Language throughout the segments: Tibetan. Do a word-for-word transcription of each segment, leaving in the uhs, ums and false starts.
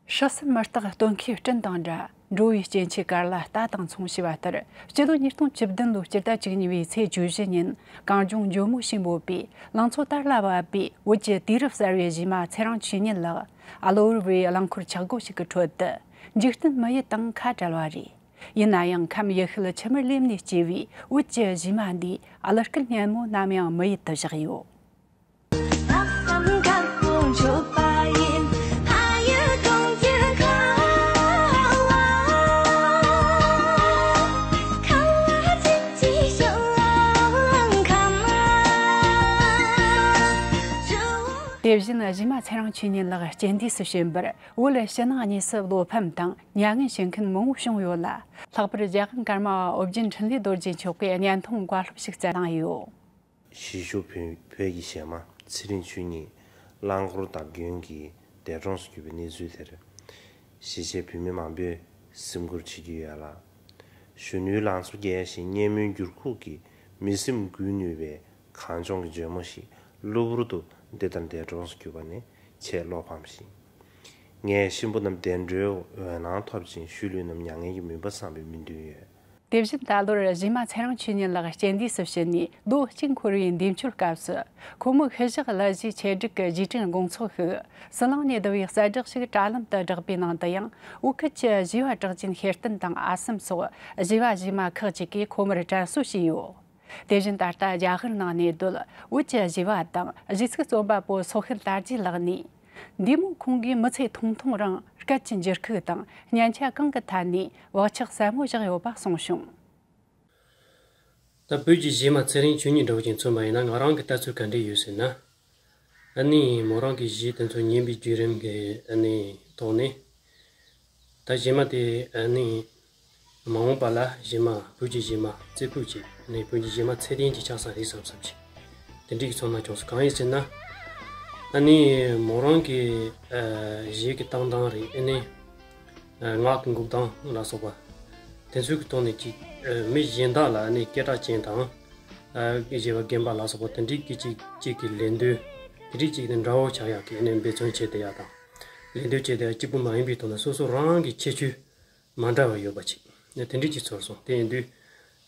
ཧྲི་སེམས་མི་རྟག་སྟོན་ཁའི་སྤྲིན་དང་འདྲ། འགྲོ་བའི་སྐྱེ་འཆི་གར་ལ་རྟ་དང་མཚུངས་ཞེས་པ་ལྟར། སྤྱི་ལོ་ཉིས་སྟོང་བཅུ་བདུན་ལོའི་སྤྱི་ཟླ་བཅུ་གཉིས་པའི་ཚེས་བཅུ་བཞི་ཉིན། གངས་ལྗོངས་ཇོ་མོ་ཞིག་འབོད་པའི་ལང་ཚོ་དར་ལ་བབས་པའི་བོད་ཀྱི་དུས་རབས་གསར་བའི་གཞས་མ་ཚེ་རིང་ཆོས་ཉིད་ལགས། གློ་བུར་བའི་རླངས་འཁོར་ཆག་སྒོ་ཞིག་གི་ཁྲོད་དུ། འཇིག་རྟེན་མི་ཡུལ་དང་ཁ་བྲལ་བ་རེད། ཡིན་ན་ཡང་ཁམས་ཡུལ་ཤུལ་ཆུ་དམར་ལེབ་ནས་སྐྱེས་པའི་བོད་ཀྱི་གཞས་མ་འདིའི་གླུ་སྐད་སྙན་མོ་ནམ་ཡང་མི་ཡུལ་དུ་བཞག་ཡོད། དེ་བཞིན་གཞས་མ་ཚེ་རིང་ཆོས་ཉིད་ལགས་རྐྱེན་འདས་སུ་ཕྱིན་པར། བོད་ཕྱི་ནང་གཉིས་སུ་བློ་ཕམ་དང་མྱ་ངན་བྱེད་མཁན་མང་བོ་བྱུང་ཡོད་ལ། ལྷག་པར་རྒྱལ་དབང་ཀརྨ་པ་ཨོ་རྒྱན་འཕྲིན་ལས་རྡོ་རྗེ་མཆོག་གིས་བརྙན་ཐུང་བཀའ་སློབ་ཞིག་བསྩལ་གནང་ཡོད། གཞིས་བཞུགས་བོད་བོད་ཀྱི་གཞས་མ་ཚེ་རིང་ཆོས་ཉིད་རླངས་འཁོར་བརྡབ་སྐྱོན་གྱིས་འདས་གྲོངས་སུ་གྱུར་པའི་གནས་ཚུལ་དེར། གཞིས་བྱེས་བོད་མི་མང་པོས་སེམས་ཁུར་བྱེད་ཀྱི་ཡོད་ལ། གཞོན་ནུའི་ལང་ཚོ་རྒྱས་ཤིང་སྙན་མོའི་འགྱུར་ཁུག་གིས་མི་སེམས་འགུལ་ནུས་པའི་གངས་ལྗོངས་ཀྱི་ཇོ་མོ་ཞིག་གློ་བུར་དུ་འདི་ལྟར་འདས་གྲོངས་སུ་གྱུར་པ་ནི་ཆེས་བློ་ཕམ་ཞིང་། ངས་གཤིན་པོ་རྣམས་བདེ་འགྲོའི་འོད་སྣང་ཐོབ་ཅིང་ཤུལ་ལུས་རྣམས་མྱ་ངན་གྱི་མུན་པ་སངས་པའི་སྨོན་འདུན་ཡོད། དེ་བཞིན་ད་ལོར་གཞས་མ་ཚེ་རིང་ཆོས་ཉིད་ལགས་རྐྱེན་འདས་སུ་ཕྱིན་ནས་ལོ་གཅིག་འཁོར་བའི་འདས་མཆོད་སྐབས་སུ། ཁོ་མོའི་ཤུལ་བཞག་གླུ་གཞས་ཆེད་སྒྲིག་གི་རྗེས་དྲན་དགོང་ཚོགས་ཤིག་ཟི་ལིང་ནས་བསྡུ་བའི་གསལ་བསྒྲགས་ཤིག་དྲ་ལམ་དུ་བསྒྲགས་པའི་ནང་དུ་ཡང་། བོད་ཁུལ་གྱི་གཞས་པ་གྲགས་ཅན་ཤེར་བསྟན་དང་ཨ་སམ་སོགས་གཞས་པ་གཞས་མ་ཁག་ཅིག་གིས་ཁོ་མོར་དྲན་གསོ་བྱས་ཡོད། དེ་བཞིན་ད་ལྟ་རྒྱ་གར་ནང་གནས་སྡོད་བོད་ཀྱི་གཞས་པ་དང་གཞས་ཚིག་རྩོམ་པ་པོ་སོག་ཤེལ་དར་རྒྱས་ལགས་ནས། འདས་མོ་ཁོང་གིས་མི་ཚེ་ཐུང་ཐུང་རིང་སྐད་ཀྱི་འགྱུར་ཁུག་དང་སྙན་ཆ་གང་གི་ཐད་ནས་བག་ཆགས་ཟབ་མོ་བཞག་ཡོད་པ་གསུངས་བྱུང་། ད་བོད་ཀྱི་གཞས་མ་ཚེ་རིང་ཆོས་ཉིད་འདྲ་བོ་ཅིག་མཚོན་པ་ཡིན་ན། ང་རང་གི་ལྟ་ཚུལ་ག་འདྲས་ཡོད་ཟེར་ན། ཨ་ནི་མོ་རང་གི་གཞས་དེ་ཚོ་ཉན་པའི་བརྒྱུད་རིམ་གྱི་ཨ་ནི་ཐོག་ནས། ད་གཞས་མ་དེ་ཨ་ནི་མ་འོངས་པ་ལ་གཞས་མ་བོད་ཀྱི་གཞས་མ་རྩེ་ཕུད་ཅིག་ཨ་ནི་བོད་ཀྱི་གཞས་མ་ཚད་ལྡན་ཅིག་ཆགས་ས་རེད་བསམ་བསམ་ཅིག་དེ་འདྲའི་ཚོར་སྣང་བྱུང་སོང་། གང་ཡིན་ཟེར་ན། ཨ་ནི་མོ་རང་གི་ཨ་གཞས་ཀྱི་བཏང་སྟངས་རེད། ཨ་ནི་ཨ་ངག་གི་འགུག་སྟངས་ལ་སོགས་པ་དེ་ཚོའི་གི་ཐོག་ནས་ཅིག་ཨ་མི་གཞན་དག་ལ་ཨ་ནི་སྐད་གྲགས་ཅན་དང་། ཨ་གཞས་པ་རྒན་པ་ལ་སོགས་པ་དེ་འདྲའི་གི་ཅིག་ཅིག་གི་ལད་ཟློས་དེ་འདྲའི་ཅིག་དེ་འདྲ་བོ་ཆགས་ཡག་གི་ཨ་ནི་འབད་བརྩོན་བྱས་བསྡད་ཡག་དང་། ལད་ཟློས་བྱས་བསྡད་ཡག་གཅིག་པུ་མ་ཡིན་པའི་ཐོག་ནས་སོ་སོ་རང་གི་ཁྱད་ཆོས་མ་འདྲ་བ་ཡོད་པ་ཅིག་ཨ་དེ་འདྲའི་ཅིག་ཚོར་སོང་། དེ་ཡིན་དུས་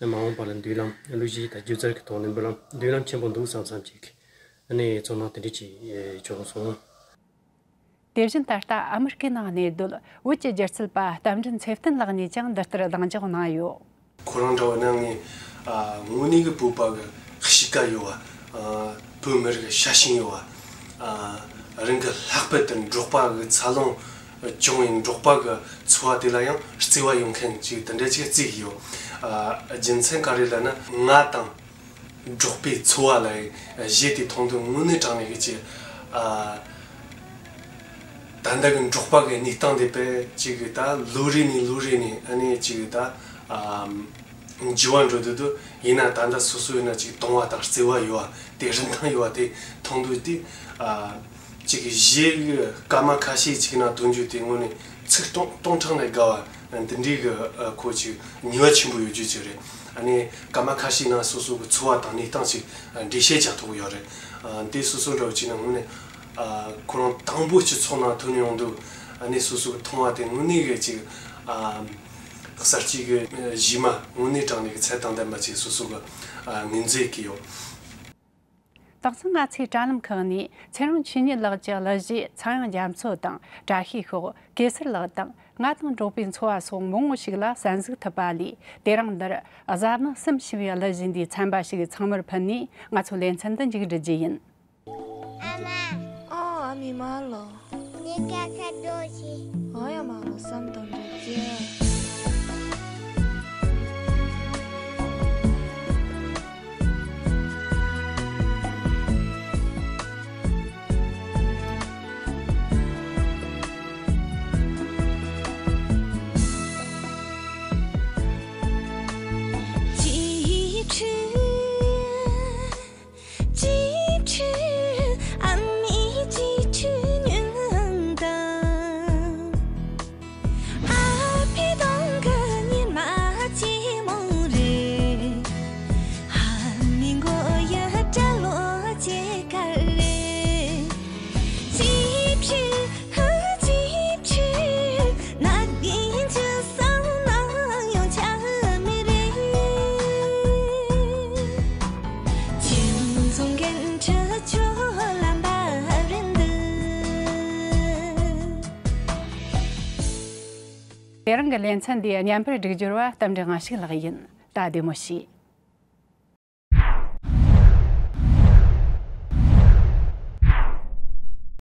མ་འོངས་པ་ལ་མདུན་ལམ་གླུ་གཞས་དང་སྒྱུ་རྩལ་གྱི་ཐོག་ནས་མདུན་ལམ་མདུན་ལམ་ཆེན་པོ་འདུག་བསམ་བསམ་ཅིག་ཨ་ནི་ཚོར་སྣང་དེ་འདྲའི་ཅིག་བྱུང་སོང་། དེ་བཞིན་ད་ལྟ་ཨ་མི་རི་ཀའི་ནང་གནས་སྡོད་བོད་ཀྱི་སྒྱུ་རྩལ་པ་རྟ་མགྲིན་ཚེ་བརྟན་ལགས་ནས་ཀྱང་འདི་ལྟར་ལྡང་འཇགས་གནང་ཡོད། ཁོ་རང་འདྲ་བ་ན་ངས་ཨ་དངོས་གནས་ཀྱི་བོད་པ་གི་གཤིས་ཀ་ཡོད་བ། ཨ་བོད་མི་རིགས་ཀྱི་ཤ་ཞེན་ཡོད་བ། ཨ་རང་གི་ལྷག་པར་དུ་འབྲོག་པ་གི་འཚར་ལོངས་བྱུང་བའི་འབྲོག་པ་གི་འཚོ་བ་དེ་ལ་ཡང་བརྩེ་བ་ཡོད་མཁན་ཅིག་དེ་འདྲ་ཅིག་བརྩི་གི་ཡོད། ཨ་རྒྱུ་མཚན་ག་རེ་ལབ་ན། ང་དང་འབྲོག་པའི་འཚོ་བ་ལ་གཞས་དེ་མཐོང་དུས་དངོས་གནས་དྲང་གནས་ཀྱི་ཅིག་ཨ་ད་ལྟ་གི་འབྲོག་པ་གི་གནས་སྟངས་དེ་དཔེ་ཅིག་གི་ད་ལོ་རེ་ནས་ལོ་རེ་ནས་ཨ་ནི་ཅིག་གི་ད་ཨ་འགྱུར་བ་འགྲོ་དུས་དུ། ཡིན་ན་ད་ལྟ་སོ་སོ་ཡིན་ན་ཅིག་དུང་བ་དང་བརྩེ་བ་ཡོད་བ། དེ་རིན་ཐང་ཡོད་བ་དེ་མཐོང་དུས་དེ་ཨ་ཅིག་གི་གཞས་གི་སྐར་མ་ཁ་ཤས་ཅིག་ན་ཐོན་རྒྱུ་དེ་དངོས་གནས་ཚིག་སྟོང་སྟོང་ཕྲག་ལས་བརྒལ་བ་འདི་འདྲའི་གི་ཨ་ཁོ་ཅིག་ནུས་པ་ཆེན་པོ་ཡོད་རྒྱུ་ཅིག་རེད། ཨ་ནི་སྐར་མ་ཁ་ཤས་ནང་སོ་སོ་གི་འཚོ་བ་དང་གནས་སྟངས་ཅིག་འགྲེལ་བཤད་རྒྱག་ཐུབ་ཀྱི་ཡོད་རེད། ཨ་འདི་སོ་སོ་འདྲ་བོ་ཅིག་ན་དངོས་གནས་ཨ་ཁོ་རང་དང་པོ་སྤྱི་ཚོགས་ནང་ཐོན་ཡོང་དུས། ཨ་ནི་སོ་སོ་གི་མཐོང་བ་དེ་དངོས་གནས་གི་ཅིག་ཨ་གསར་སྐྱེས་གི་གཞས་མ་དངོས་གནས་དྲང་གནས་གི་ཚད་དང་ལྡན་པ་ཅིག་སོ་སོ་གི་ཨ་ངོས་འཛིན་གི་ཡོད། དེང་སང་ང་ཚོའི་དྲ་ལམ་ཁག་ནས་ཚེ་རིང་ཆོས་ཉིད་ལགས་ཀྱི་གླུ་གཞས་ཚངས་དབྱངས་རྒྱ་མཚོ་དང་བཀྲ་ཤིས་ཤོག་གེ་སར་ལགས་དང་། ང་དང་འབྲོག་པའི་འཚོ་བ་སོགས་མང་བོ་ཞིག་ལ་གསན་གཟིགས་ཐུབ་པ་ལས། དེ་རིང་འདིར་གཟའ་མིག་གསུམ་ཞེས་པའི་གླུ་གཞས་འདིའི་ཚན་པ་ཞིག་ཚང་མར་ཕུལ་ནས་ང་ཚོའི་ལེ་ཚན་འདི་མཇུག་སྒྲིལ་རྒྱུ་ཡིན། ཨ་མ། ཨོ། ཨ་མའི་མ་ལོ། ངའི་ཀ་ཁ་རྡོ་ཞིག་ཨ་ཡ་མ་ལོ། བསམ་དང་འདྲ་སྐྱེ། དེ་རིང་གི་ལེ་ཚན་འདིའི་བརྙན་པར་སྒྲིག་སྦྱོར་བ་རྟ་མགྲིན་དབང་ཕྱུག་ལགས་ཡིན། ད་བདེ་མོ་བྱོས།